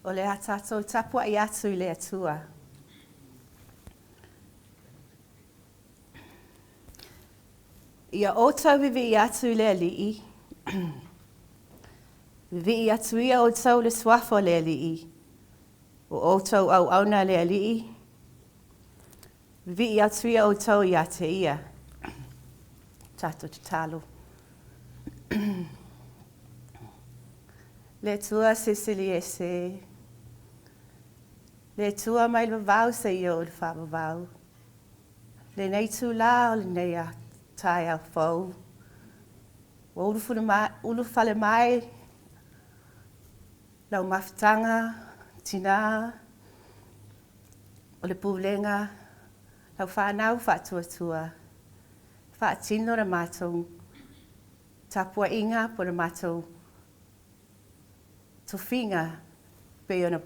O le a tātou tapuai atu i le Atua. Ia outou vivii atu i le Alii, vivii atu ia outou i le suafa o le Alii, o outou auauna a le Alii, vivii atu ia outou ia te ia. Tātou tatalo. Le Atua silisili ese, le Atua mai le vavau seia oo i le faavavau, lenei itulā o lenei taeao fou, ua ulufale mai lau mafutaga, tinā o le pulega, lau fanau faatuatua, faatino le matou tapuaiga po o le matou tofiga pei ona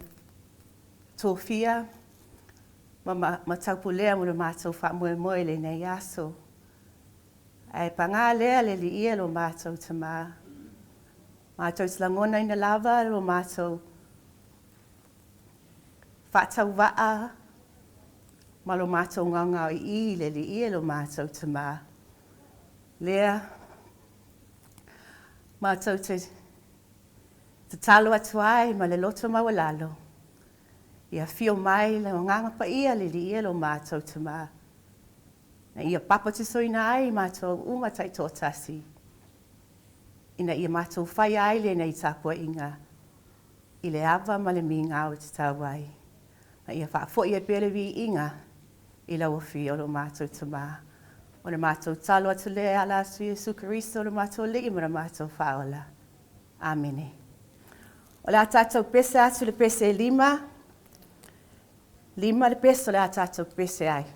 tofia ma, ma, ma taupulea mo le matou faamoemoe i lenei aso. Ae pagā lea le Alii lo matou Tamā. Matou te lagonaina lava lo matou faatauvaa ma lo matou gaogaoii i le Alii lo matou Tamā. Lea matou te tatalo atu ai ma le loto maualalo, ia afio mai le Agaga Paia le Alii lo matou Tamā. Na ia papatisoina ai matou uma taitoatasi, ina ia matou faia ai lenei tapuaiga i le ava ma le migao e tatau ai. Ma ia faafoi ai pea le viiga i lau afio lo matou Tamā. O le matou talo atu lea e ala atu Iesu Keriso lo matou Alii ma le matou Faaola. Amene. O le a tātou pese atu le pese e 5, 5 le pese o le a tātou pese ai.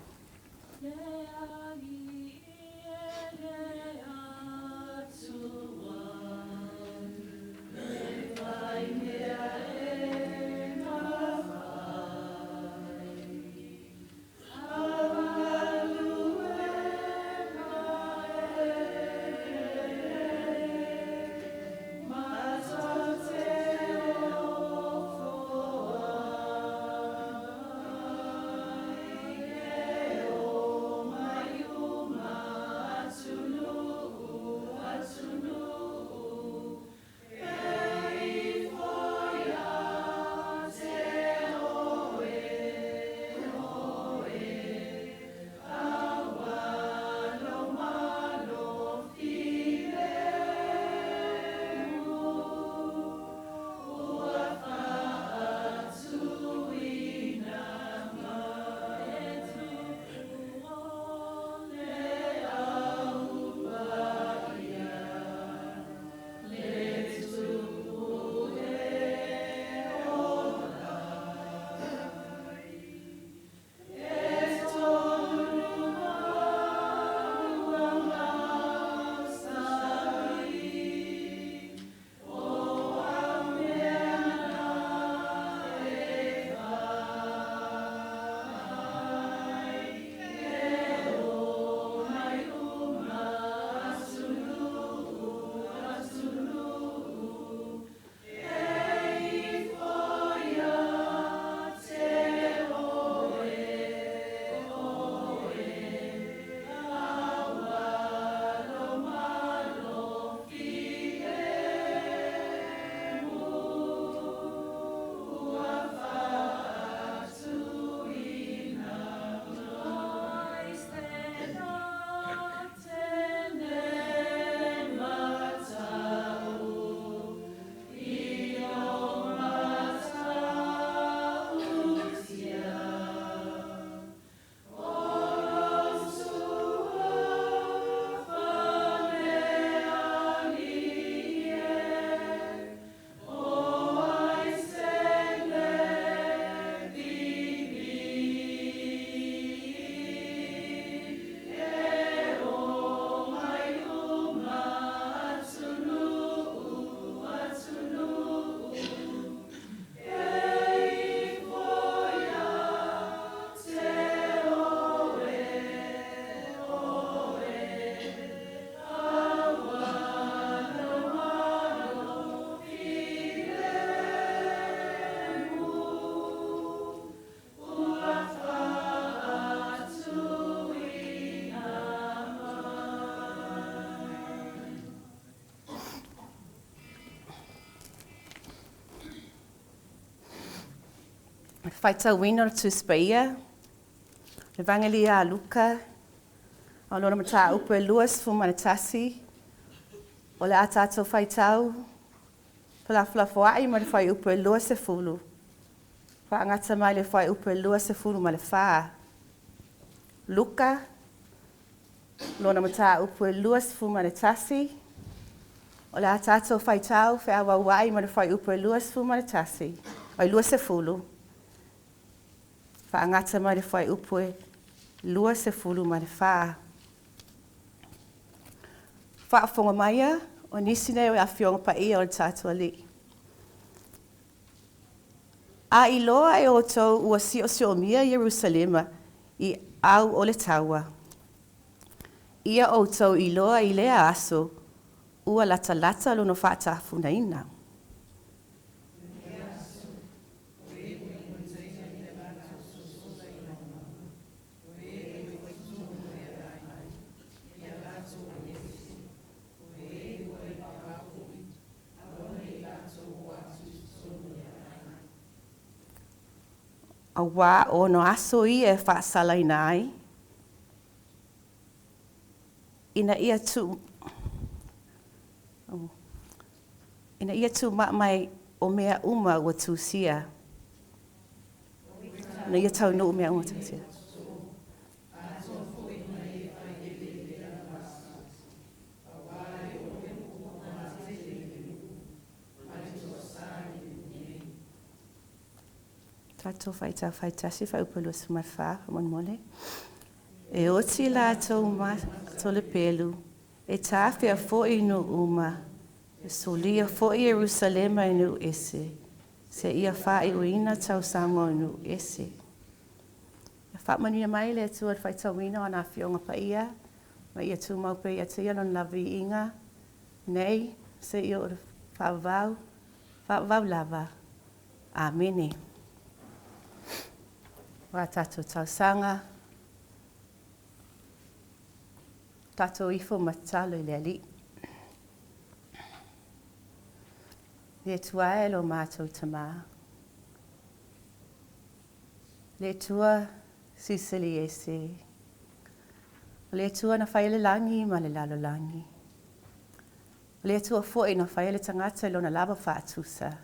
O le faitauina o le Tusi Paia, le Evagelia a Luka, o lona mataupu e 21, o le a tatou faitau felafolafoai ma le fuaiupu e 20, faagata mai le fuaiupu e 24. Luka, lona mataupu e 21, o le a tatou faitau feauauai ma le fuaiupu e 21, oi 20, faagata mai le fuaiupu e 24. Faafofoga maia, o nisi nei o Afioga Paia o le tatou Alii. A iloa e outou ua siosiomia Ierusalema i au o le taua, ia outou iloa i lea aso ua latalata lona faatafunaina. Auā o ona aso ia e faasalaina ai, ina ia tuu ina ia tuumaa mai o mea uma ua tusia. Ina ia taunuu mea uma ua tusia. Tatou faitau faatasi fuaiupu 24, faamolemole. E oti latou matolepelu, e tafea foi i nuu uma, e solia foi Ierusalema e nuu ese, seia faaiuina tausaga o nuu ese. Ia faamanuia mai le Atua i le faitauina o ana Afioga Paia, ma ia tumau pea ia te ia Lona lava viiga, nei seia oo i le faavavau, faavavau lava. Amene. O a tatou talosaga, tatou ifo ma tatalo i le Alii. Le Atua e lo matou Tamā. Le Atua Silisili Ese. O le Atua na faia le lagi ma le lalolagi. O le Atua foi na faia le tagata i lona lava faatusa.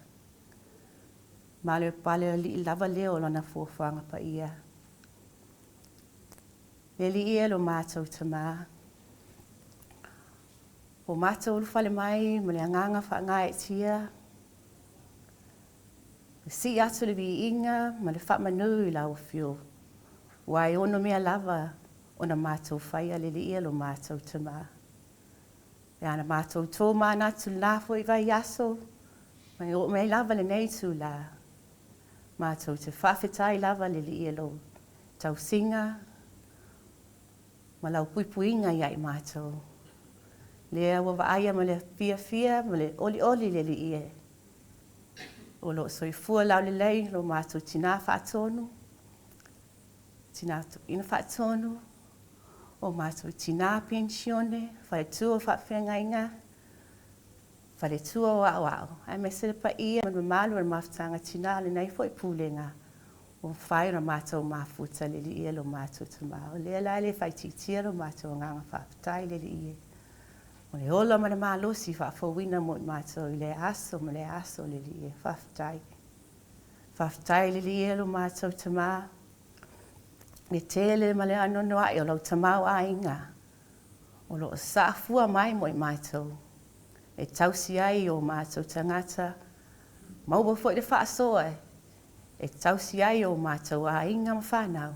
Ma le palealii lava lea o lona fuafuaga paia. Le Alii e lo matou Tamā. Ua matou ulufale mai ma le agaga faagaeetia, e sii atu le viiga ma le faamanu i lau afio, aua e onomea lava ona matou faia le Alii e lo matou Tamā. E ana matou tomanatu i lena foi vaiaso, ma e oo mai lava lenei itulā, matou te faafetai lava le Alii e lou tausiga ma lau puipuiga ia i matou. Lea ua vaaia ma le fiafia ma le olioli le Alii e o lo o soifua laulelei lo matou tinā faatonu, tinā toeaina faatonu, o matou tinā penisione, faletua o faafeagaiga, faletua o aoao, aemaise le paia ma le mamalu o le mafutaga tinā o lenei foi pulega, ua mafai ona matou mafuta le Alii e lo matou Tamā. O lea la e le faaitiitia lo matou agaga faafetai le Alii e. O le ola ma le malosi faafouina mo i matou i lea aso ma lea aso le Alii e. Faafetai. Faafetai le Alii e lo matou Tamā, le tele ma le anoanoai o lau tamaoaiga o lo o saafua mai mo i matou e tausi ai o matou tagata, maua foi le faasoa e tausi ai o matou aiga ma fanau,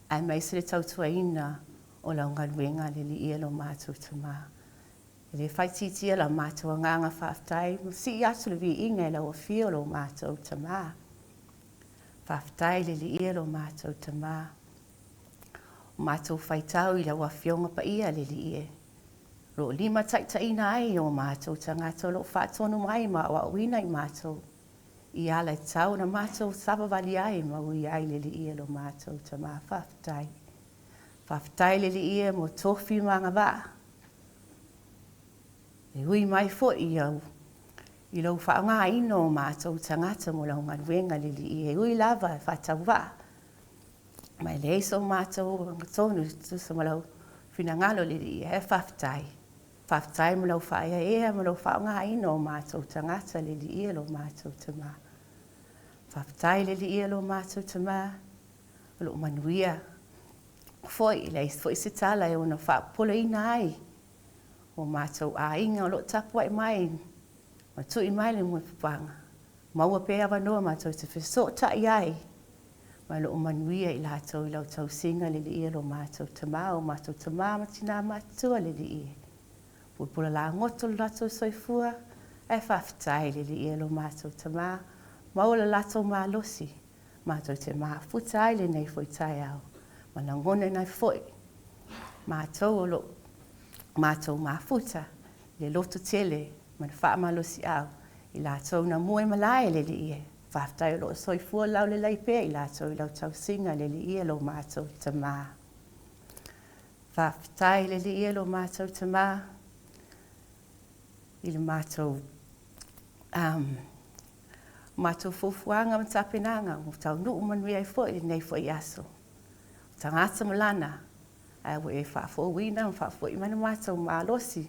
aemaise le tautuaina o lau galuega le Alii e lo matou Tamā. E le faaitiitia la matou agaga faafetai ma sii atu le viiga i lau afio lo matou Tamā. Faafetai le Alii e lo matou Tamā. O matou faitau i lau Afioga Paia le Alii e. O lo o limataitaiina ai o matou tagata o lo o faatonu mai ma aoaoina i matou i ala e tatau ona matou savavali ai ma ui ai le Alii e lo matou Tamā. Faafetai. Faafetai le Alii e mo tofi ma agavaa. E ui mai foi i au i lou faaaogaina o matou tagata mo lau galuega le Alii e ui lava e faatauvaa ma e leai so matou agatonu e tusa ma lau finagalo le Alii ae faafetai. Faafetai mo lau faaeaea ma lou faaaogaina o matou tagata le Alii e lo matou Tama. Faafetai le Alii e lo matou Tama o loo manuia foi, e leai foi se tala e ono faapopoleina ai o matou aiga o loo tapuai mai ma tui mai le moepupaga. Maua pea avanoa matou te fesootai ai ma loo manuia i latou i lau tausiga le Alii e lo matou Tama, o matou tama ma tinā matutua le Alii e pulapula lagoto lo latou soifua ae faafetai le Alii e lo matou Tama, maua lo latou malosi matou te mafuta ai lenei foi taeao ma lagona ai foi matou o loo matou mafuta le loto tele ma le faamalosiau i latou na mua i malae le Alii e. Faafetai o loo soifua laulelei pea i latou i lau tausiga le Alii e lo matou Tama. Faafetai le Alii e lo matou Tama i le matou matou fuafuaga ma tapenaga ua taunuu manuia ai foi lenei foi aso. O tagata ma lana ae ua e faafouina ma faafoi mai le matou malosi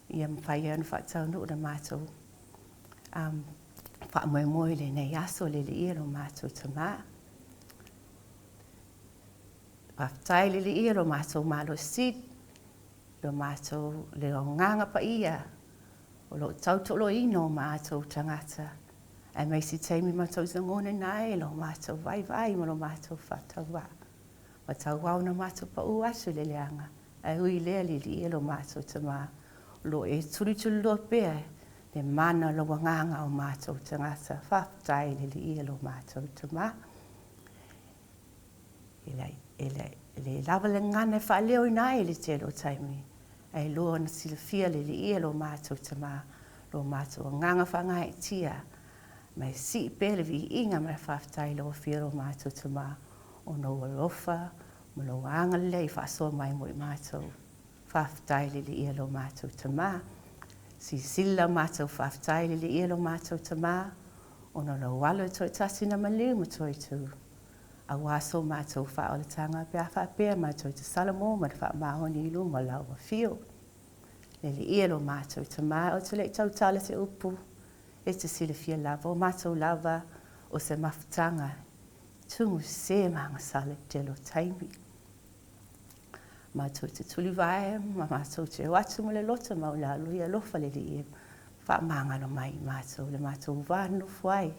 ia mafai ai ona faataunuu le matou faamoemoe i lenei aso le Alii e lo matou Tama. Faafetai le Alii e lo matou malosi, lo matou le agaga paia o loo tautoaluaina o matou tagata aemaise taimi matou te lagona ai lo matou vaivai ma lo matou faatauvaa ma tauau na matou pau atu i le leaga. Ae ui i lea le Alii e lo matou Tama, o loo e tulitulua pea le mana o lou agaga o matou tagata. Faafetai le Alii e lo matou Tama. E le lava le gagana e faaleoina ai le tele o taimi, ae loa ona silafia le Alii e lo matou Tama, lo matou agaga faagaeetia, ma e sii pea le viiga ma le faafetai i lau Afio lo matou Tama, ona ou alofa ma lou agalelei faasoa mai mo i matou. Faafetai le Alii e lo matou Tama. Silisili la matou faafetai le Alii e lo matou Tama, ona lou alo e toatasi na maliu ma toe tu, aua so matou faaolataga pe a faapea matou te salamo ma le faamaoni i luma o lau Afio. Le Alii e lo matou Tama, ou te le i tautala se upu, e te silafia lava o matou lava o se mafutaga tumu sese ma agasala i le tele o taimi. Matou te tulivae ma matou te o atu ma le loto maualalo i alofa le Alii e faamagalo mai i matou le matou va nonofo ai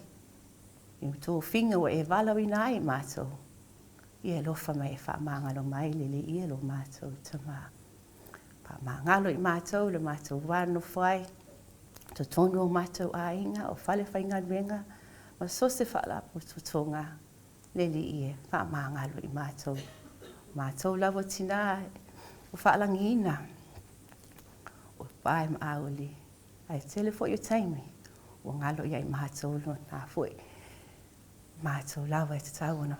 i tofiga ua e valaauina ai i matou. Ia alofa mai e faamagalo mai le Alii e lo matou Tama. Faamagalo i matou le matou va nonofo ai, totonu o matou aiga, o fale faigaluega, ma so o se faalapotopotoga le Alii e faamagalo i matou. Matou lava tinā ua faalagiina o pae ma auli, ae tele foi o taimi ua galo ia i matou lona foi matou lava e tatau ona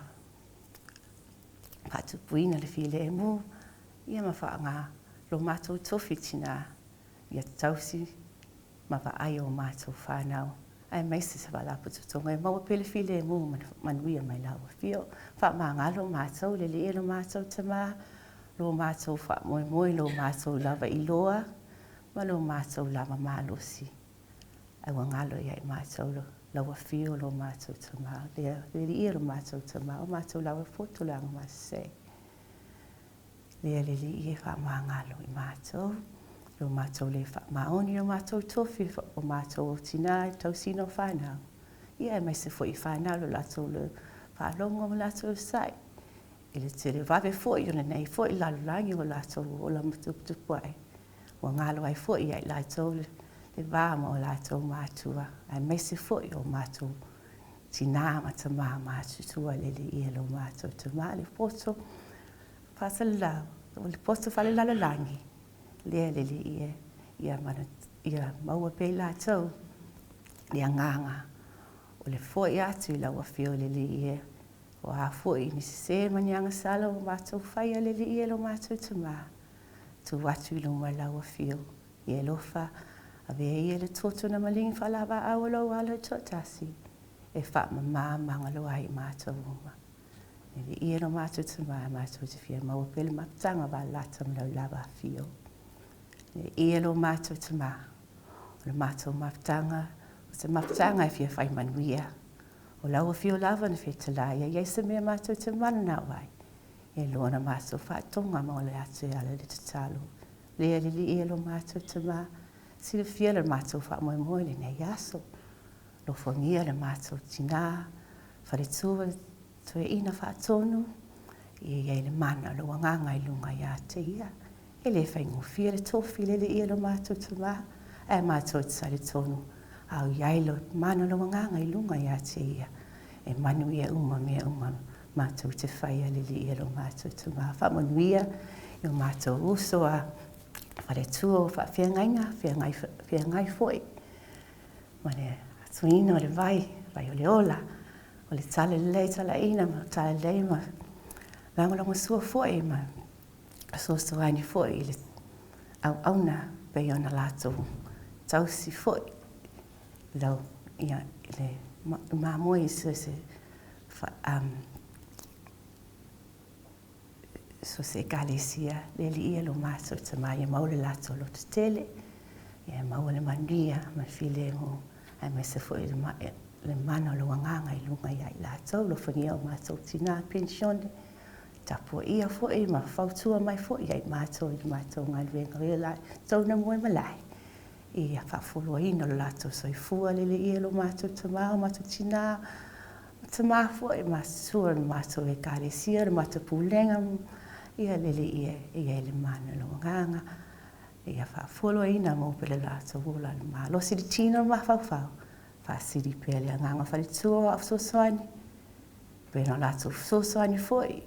faatupuina le filemu ia ma faaaoga lo matou tofi tinā ia tausi ma vaai o matou fanau, aemaise se faalapotopotoga e maua pea le filemu ma le manuia mai lau Afio. Faamagalo matou le Alii e lo matou Tama, lo matou faamoemoe, lo matou lava iloa ma lo matou lava malosi. Ae ua galo ia i matou lau Afio lo matou Tama, le Alii e lo matou Tama, o matou lava poto le agamasese. Lea le Alii e faamagalo i matou, lo matou le faamaoni o matou tofi o matou o tinā i le tausiga o fanau, ia aemaise foi i fanau lo latou le faalogo ma latou sai i le televave foi o lenei foi lalolagi o latou ola ma tuputupu ae, ua galo ai foi ia i latou le va ma o latou matua, aemaise foi o matou tinā ma tamā matutua le Alii e lo matou Tama le poto faasalalau, o le poto faalelalolagi, lea le Alii e ia, ia maua pea i latou le agaga o le foi atu i lau Afio le Alii e. O a foi ni sesē ma ni agasala ua matou faia le Alii e lo matou Tama, tu atu i luma i lau Afio i alofa. Avea ia le toto na maligi faalavaau o lou Alo e toatasi, e faamama magalo ai i matou uma. E viia lo matou Tama, matou te fia maua pea le mafutaga valalata ma lau lava afio. E viia lo matou Tama, o le matou mafutaga, o se mafutaga e fia fai manuia. O lau afio lava na fetalai ai ai se mea matou te mananao ai. E loa na matou faatoga ma ole atu e ala i le tatalo. Lea le Alii e lo matou Tama, silafia le matou faamoemoe i lenei aso. Alofagia le matou tina, faletua, toeaina faatonu, ia i ai le mana o lou agaga i luga ia te ia. E le faigofie le tofi le Alii e lo matou Tama, ae matou te talitonu a o i ai le mana o lou agaga i luga ia te ia, e manuia uma mea uma matou te faia le Alii e lo matou Tama. Faamanuia i o matou uso a faletua o faafeagaiga, feagai, feagai foi ma le atuina o le vai, vai o le ola, o le tala lelei talaina ma tala lelei ma lagolagosua foi ma fesoasoani foi i le auauna pei ona latou tausi foi lau ia le mamoe i so se so se ekalesia le Alii e lo matou Tama ia maua le latou loto tele ia maua le manuia ma le filemu aemaise foi le mana o lou agaga i luga ia i latou. Alofagia o matou tina penisione, tapuaia foi ma fautua mai foi ia i matou i le matou galuega o ia latou na moe malae ia faafuluaina lo latou soifua le Alii e lo matou Tama o matou tina tama foi ma sua le matou ekalesia, le matou pulega, ia le Alii e i ai le mana o lou agaga, ia faafoloina mo pele latou ola le malosi le tino ma mafaufau, faasili pea le agaga faletua o au fesoasoani, pei ona latou fesoasoani foi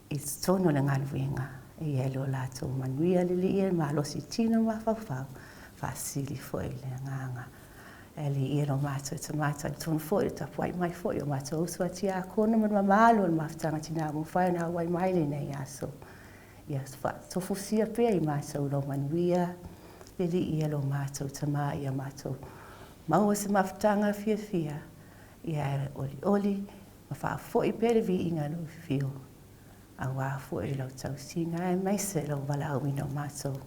i totonu o le galuega, e i ai lo latou manuia le Alii e malosi i tino ma mafaufau, faasili foi le agaga. E Alii e lo matou Tama, talitonu foi le tapuai mai foi o matou uso a tiakono ma le mamalu o le mafutaga tina ua mafai ona auai mai lenei aso. Ia faatofusia pea i matou lou manuia, le Alii e lo matou Tama, ia matou maua se mafutaga fiafia, ia e olioli ma faafoi pea le viiga i lou afio, aua foi lau tausiga aemaise lou valaauina o matou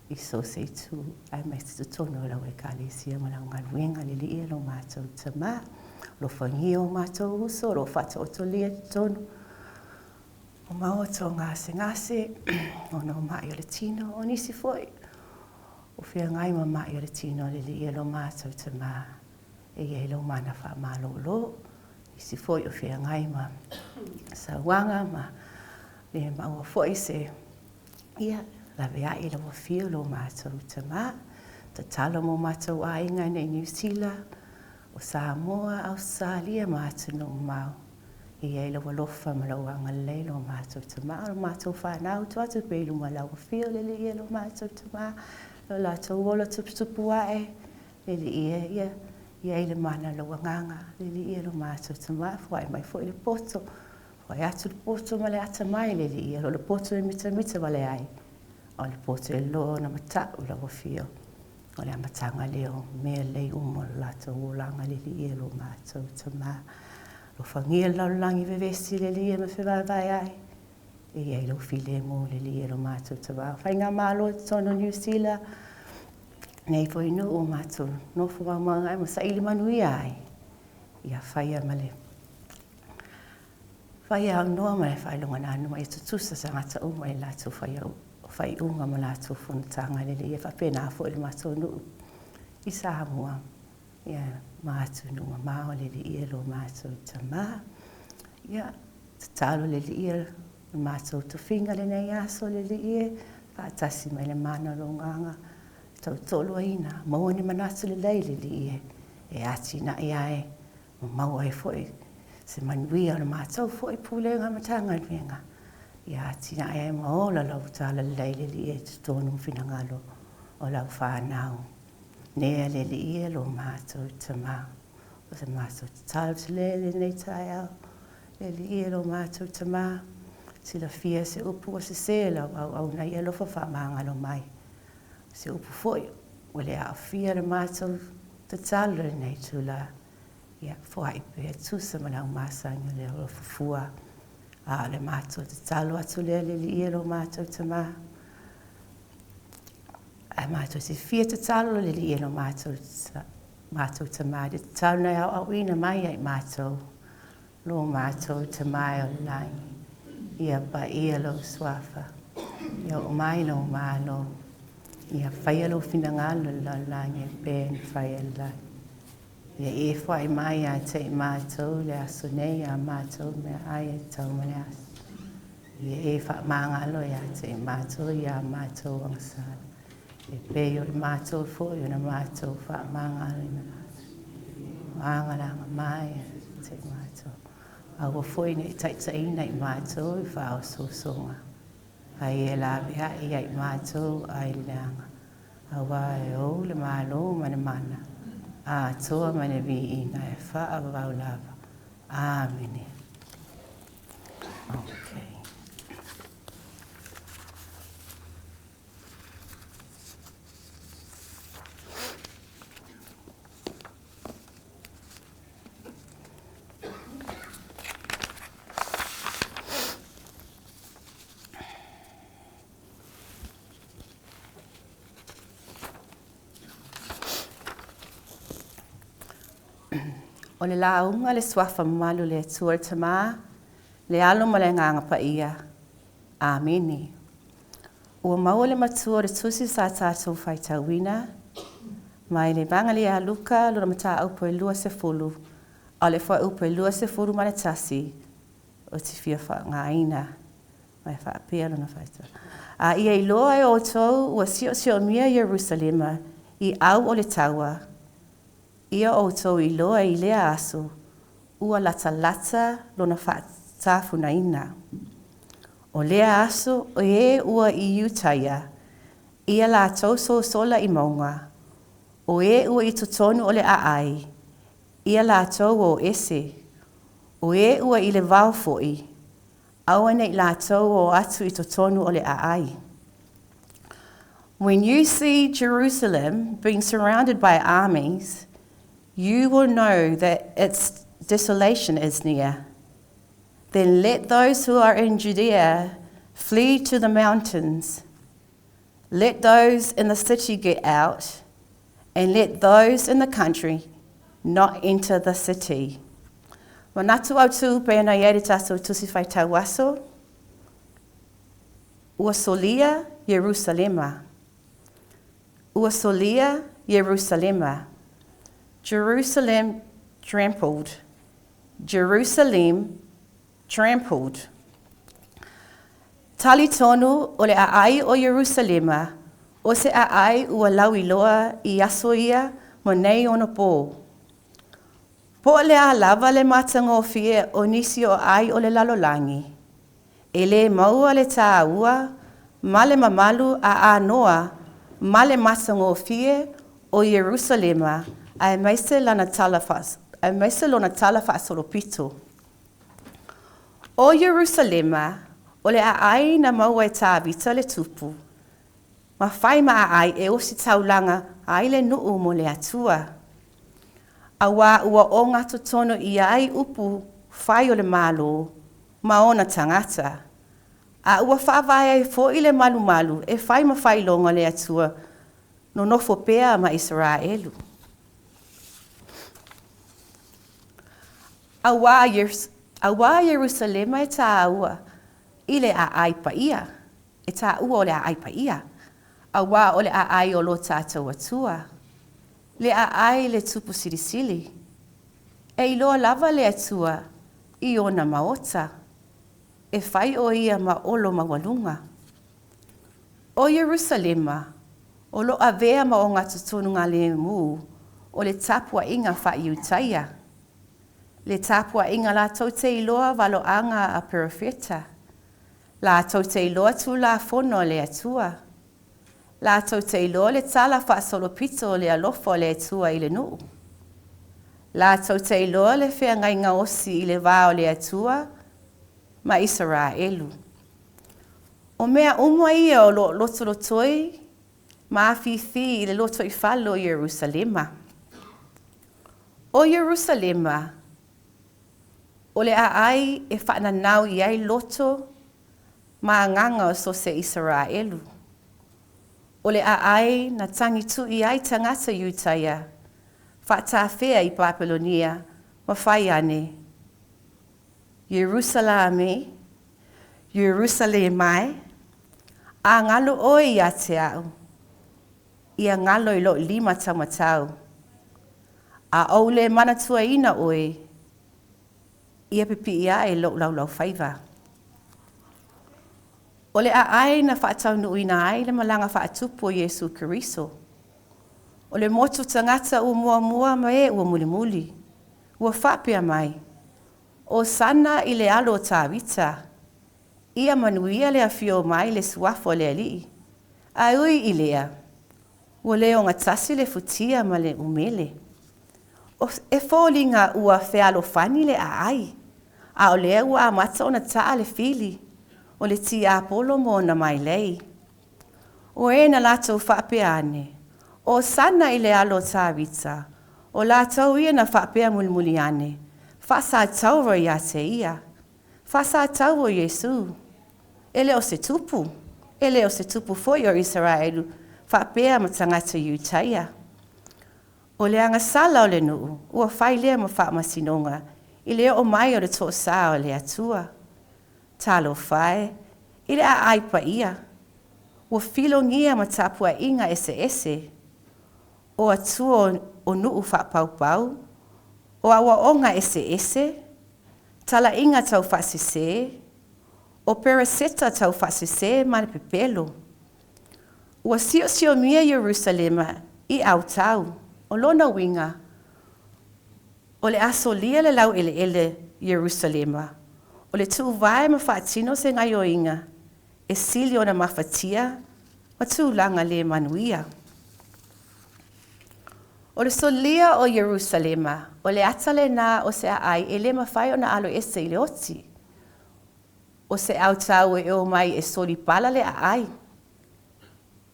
i so o se itu, aemaise totonu o lau Ekalesia ma lau galuega, le Alii e lo matou Tama. Alofagia o matou uso o lo o faataotolia i totonu o maota o gasegase ona o mai o le tino, o nisi foi o feagai ma mai o le tino, le Alii e lo matou Tama, e i ai lou mana faamalolo. Nisi foi o feagai ma sauaga ma le maua foi se ia laveai lau afio lo matou Tama. Tatalo mo matou aiga nei Niu Sila, o Samoa, Ausetalia ma atunuu mamao. E i ai lou alofa ma lou agalelei lo matou Tama, o lo matou fanau tuu atu pea i luma lau afio le Alii e lo matou Tama, lo latou ola tuputupu ae, le Alii e ia i ai le mana o lou agaga, le Alii e lo matou Tama, foai mai foi le poto, foai atu le poto ma le atamai, le Alii e, o le poto e mitamita wale ai, o le poto e loa ona mata'u lau afio, o le amataga lea o mea lelei uma o le latou olaga, le Alii e lo matou Tama. Alofagia le lalolagi vevesi, le Alii e ma fevaevae ai, e i ai lou filemu, le Alii e lo matou Tama. Faigamalo i totonu o Niu Sila, nei foi nuu o matou nofo maumauga ai ma saili manuia ai, ia faia ma le faia aunoa ma le faailogananu ia tutusa tagata uma i latou faiuga ma latou fonotaga lelei. Ia faapena foi le matou nuu i Samoa ia ma atunuu mamao le Alii e lo matou Tama. Ia tatalo le Alii e le matou tofiga lenei aso le Alii e faatasi mai le mana o lou agaga tautoloina, maua ni manatu lelei le Alii e e atinae ai ma maua ai foi se manuia o le matou foi Pulega Matagaluega, ia atinae ai ma ola lau talalelei le Alii e i totonu o finagalo o lau fanau. Nea le Alii e lo matou Tama. O se matou tatalo tele lenei taeao, le Alii e lo matou Tama, silafia se upu ua sese lau auauna i alofa faamagalo mai. Se upu foi Ua le aafia le matou tatalo i lenei itula, ia foai pea e tusa ma lau masani o le alofa fua. A o le matou tatalo atu lea le Alii e lo matou Tama. Ae matou te fia tatalo le Alii e lo matou, matou Tama i le tatalo na e aoaoina mai ia i matou, lo matou Tama e o le lagi, ia paia lou suafa, ia oo mai lou Malo, ia faia lou finagalo i le lalolagi e pei ona faia i le lagi. Ia e foai mai ia te i matou i le aso nei a matou meaai e tatau mo le aso. Ia e faamagalo ia te i matou i a matou agasala, e pei o le matou foi ona matou faamagaloina latou. O agalaga mai ia te i matou. Aua foi ne i taitaiina i matou i faaosoosoga, a ia e laveai ia i matou ai le leaga, auā e ou le Malo ma le mana, atoa ma le viiga e faavavau lava. Amene. Okay. O le lauga le Suafa mamalu o le Atua le Tama, le Alo ma le Agaga Paia. Amene. Ua maua le matua o le tusi sa tatou faitauina mai le Evagalia a Luka lona mataupu e 20 a o le fuaiupu e 21 ou te fia faaaogaina. Ma e faapea lona faitau. A ia iloa e outou ua siosiomia Ierusalema i au o le taua, ia outou iloa i lea aso ua latalata lona faatafunaina. O lea aso o e ua i Iutaia, ia latou sosola i mauga, o e ua i totonu o le aai, ia latou o ese, o e ua i le vao foi, aua nei latou o atu i totonu o le aai. When you see Jerusalem being surrounded by armies, you will know that its desolation is near. Then let those who are in Judea flee to the mountains. Let those in the city get out, and let those in the country not enter the city. Manatu au tū pei ona i ai le tātou tusi whai aso, ua solia Ierusalema. Ua solia Ierusalema. Jerusalem trampled. Jerusalem trampled. Talitonu o le aai o Ierusalema, o se aai ua lauiloa i aso ia mo nei ona pō. Po o le a lava le matagofie o nisi o aai o le lalolagi, e lē maua le tāua ma le mamalu a anoa ma le matagofie o Ierusalema aemaise lana tala aemaise lona tala faasolopito. O Ierusalema, o le aai na maua e Tavita le tupu, ma fai ma aai e ositaulaga ai le nuu mo le Atua. Auā ua ogatotonu i ai upu fai o le Malo ma ona tagata, a ua faavae ai foi le malumalu e fai ma faailoga o le Atua nonofo pea ma Isaraelu. Auā Ierusalema e tāua i le aai paia, e tāua o le aai paia, auā o le aai o lo tātou Atua, le aai le Tupu Silisili. E iloa lava le Atua i ona maota, e fai ʻo ia ma olo maualuga. ʻO Ierusalema, o lo o avea ma ogatotonu galemu o le tapuaiga faa-Iutaia, le tapuaiga latou te iloa valoaga a perofeta, latou te iloa tulafono a le Atua, latou te iloa le tala faasolopito o le alofa o le Atua i le nuu, latou te iloa le feagaiga osi i le va o le Atua ma Isaraelu. O mea uma ia o lo o lotolotoi ma afifi i le lotoifale o Ierusalema. O Ierusalema, o le aai e faananau i ai loto ma agaga o so o se Isaraelu. O le aai na tagituʻi ai tagata Iutaia faatafea i Papelonia ma fai ane, Ierusalame, Ierusalema e, a galo ʻoe iā te aʻu, ia galo i loʻu lima taumatau, a ou le manatuaina ʻoe, ia pipiʻi aʻe loʻu laulaufaiva. O le aai na faataunuuina ai le malaga faatupu o Iesu Keriso. O le motu tagata ua muamua ma e ua mulimuli, ua faapea mai, Hosana i le alo o Tavita, ia manuia le afio mai le suafa o le Alii. Ae ui i lea, ua le ogatasi le futia ma le umele. E foliga ua fealofani le aai, a o lea ua amata ona taa le fili o le tiapolo ma ona mailei. O e na latou faapea ane, Hosana i le alo o Tavita, o latou ia na faapea mulimuli ane, Faasatauro ia te ia. Faasatauro Iesu. E le o se tupu, e le o se tupu foi o Isaraelu faapea ma tagata Iutaia. O le agasala o le nuu, ua fai lea ma faamasinoga i le oo mai o le toosā o le Atua. Talofa e, i le aai paia, ua filogia ma tapuaiga eseese, o atua o nuu faapaupau, o aoaoga eseese, talaiga taufaasese, o pereseta taufaasese ma le pepelo. Ua siosiomia Ierusalema i autau, o lona uiga, o le a solia le laueleele Ierusalema, o le tuuvae ma faatino se gaioiga e sili ona mafatia ma tulaga le manuia. O le solia o Ierusalema, o le ata lena o se aai e le mafai ona aloese i le oti. O se autau e omai e solipala le aai,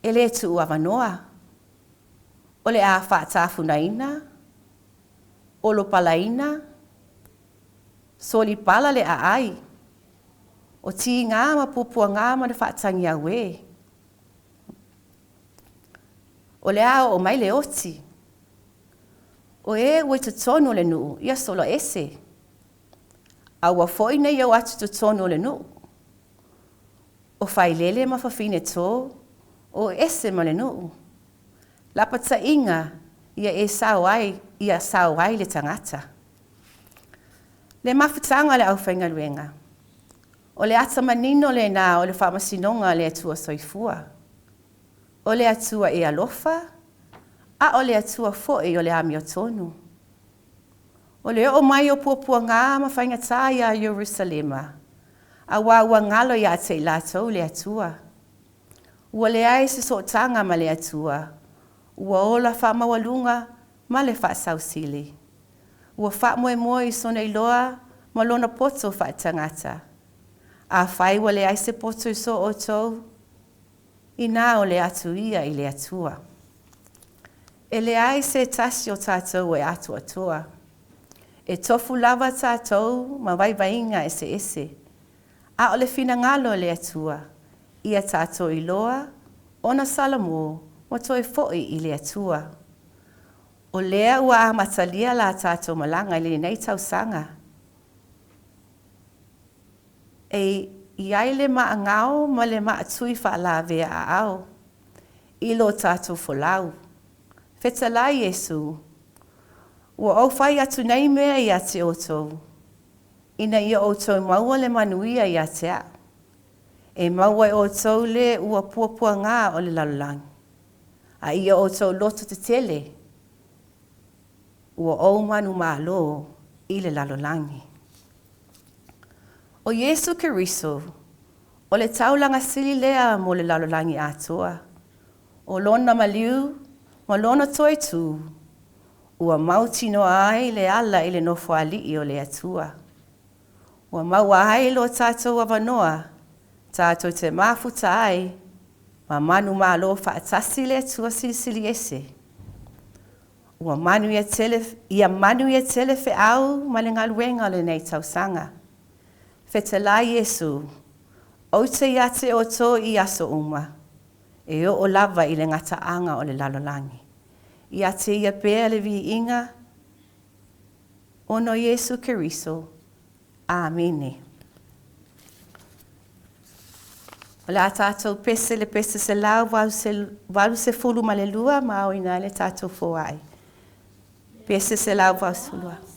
e le tuuavanoa. O le a faatafunaina, olopalaina, solipala le aai, o tiga ma puapuaga ma le faatagiauē. O le a oo mai le oti. O e ua i totonu o le nuu, ia sola ese. Aua foi ne i o atu i totonu o le nuu. O failele ma fafine to, o ese ma le nuu. Lapataiga ia e sao ai, ia sao ai le tagata. Le mafutaga o le aufaigaluega. O le ata manino lena o le faamasinoga a le Atua Soifua. O le Atua e alofa, a o le Atua foi o le amiotonu. O le oo mai o puapuaga ma faigatā iā Ierusalema, auā ua galo ia te i latou le Atua. Ua leai se sootaga ma le Atua, ua ola faamaualuga ma le faasausili. Ua faamoemoe i sona iloa ma lona poto faaletagata. Afai ua leai se poto i so outou, inā o le atu ia i le Atua. E leai se tasi o tatou e atoatoa. E tofu lava tatou ma vaivaiga eseese. A o le finagalo o le Atua, ia tatou iloa ona salamo ma toe foi i le Atua. O lea ua amatalia la tatou malaga i lenei tausaga. E i ai le maagao ma le maatui faalavea aao i lo tatou folau. Fetalai Iesu, ua ou fai atu nei mea ia te outou, ina ia outou maua le manuia ia te aʻu. E maua e outou le ua puapuagā o le lalolagi, a ia outou loto tetele, ua ou manumalo i le lalolagi. O Iesu Keriso, o le taulaga sili lea mo le lalolagi atoa. O lona maliu ma lona toe tū, ua mautinoa ai le ala i le Nofoalii o le Atua. Ua maua ai lo tatou avanoa tatou te mafuta ai Ma manumalo faatasi le Atua Silisili Ese. Ua manuia tele, ia manuia tele feau ma le galuega o lenei tausaga. Fetalai Iesu, Ou te ia te outou i aso uma, e oo lava i le gataaga o le lalolagi. Ia te Ia pea le viiga ona o Iesu Keriso. Amene. O le a tatou pese le pese 182 ma aoina ai le tatou foai. Pese 182.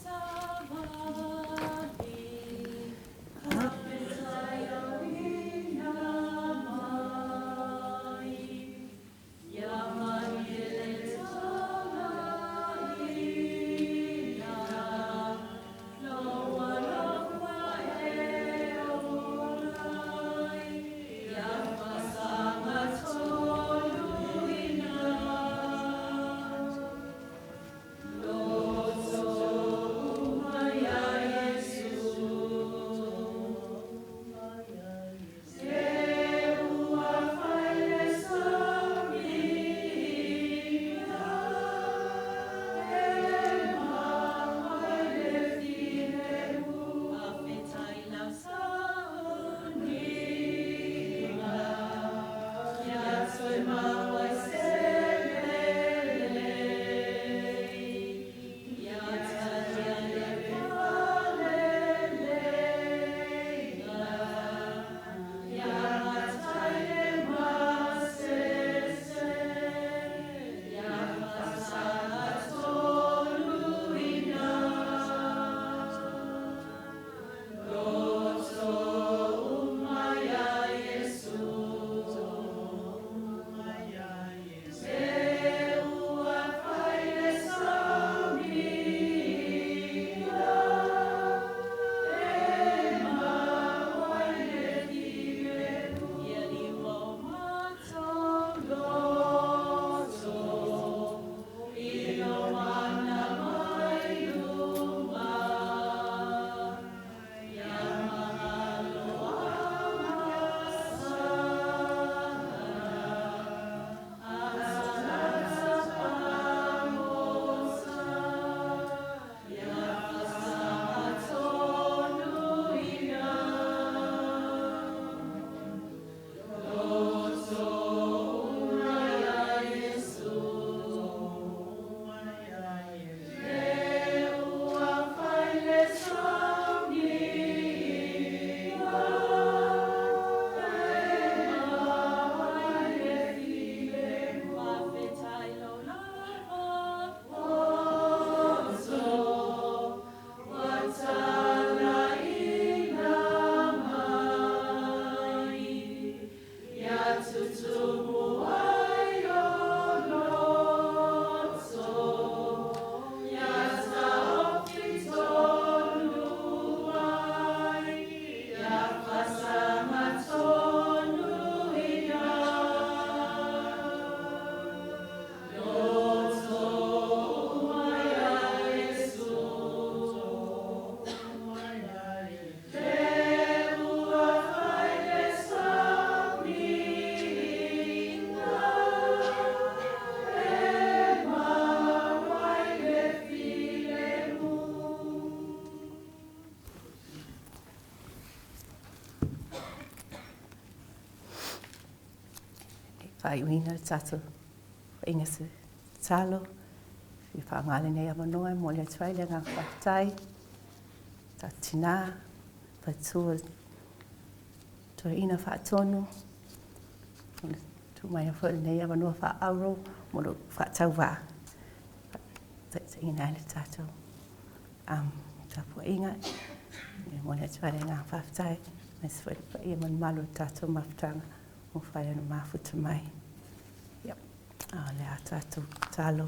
Faaiuina le tatou faiga se tatalo. Fia faaaoga lenei avanoa e momoli atu ai le agaga faafetai. Tatou tinā, faletua, toeaina faatonu, tuu mai foi lenei avanoa faaauro mo lou faatauvaa. Taitaiina ai le tatou tapuaiga. E momoli atu ai le agaga faafetai, aemaise foi le paia ma le mamalu o le tatou mafutaga ua mafai ona mafuta mai. Ia, a o le a tatou tatalo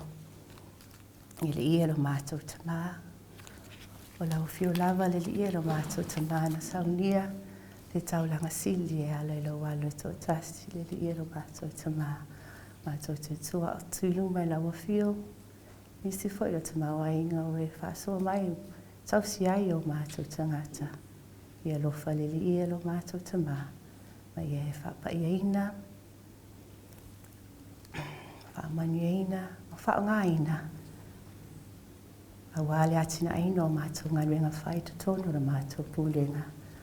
i le Alii e lo matou Tama. O lau afio lava le Alii e lo matou Tama na saunia le taulaga sili e ala i lou alo e toatasi le Alii e lo matou Tama. Matou te tua atu i luma i lau afio, nisi foi o tamaoaiga o e faasoa mai tausi ai o matou tagata. Ia alofa le Alii e lo matou Tama, ma ia e faapaiaina. Faamanuiaina ma faaaogaina aua le atinaeina o matou galuega fai i totonu o le matou Pulega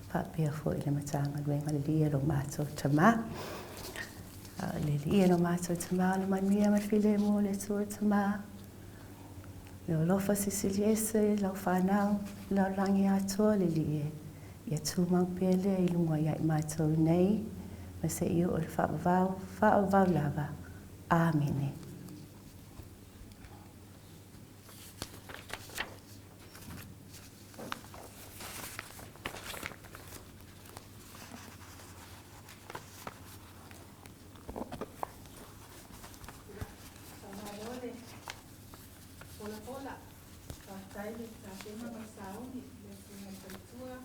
faapea foi le Matagaluega. Le Alii e lo matou Tama. Le Alii e lo matou Tama, o le manuia ma le filemu o le Atua Tama, le alofa silisili ese i lau fanau, i le lalolagi atoa, le Alii e, ia tumau pea lea i luga ia i matou nei, ma seia oo i le faavavau, faavavau lava. Amene. Faamalo le polapola, faafetai le tapena ma le sauni i le Susuga i le Faletua,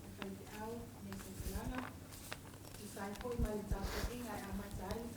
le faifeau Mason Salala, e tusa ai foi ma le tapuaiga e amata ai le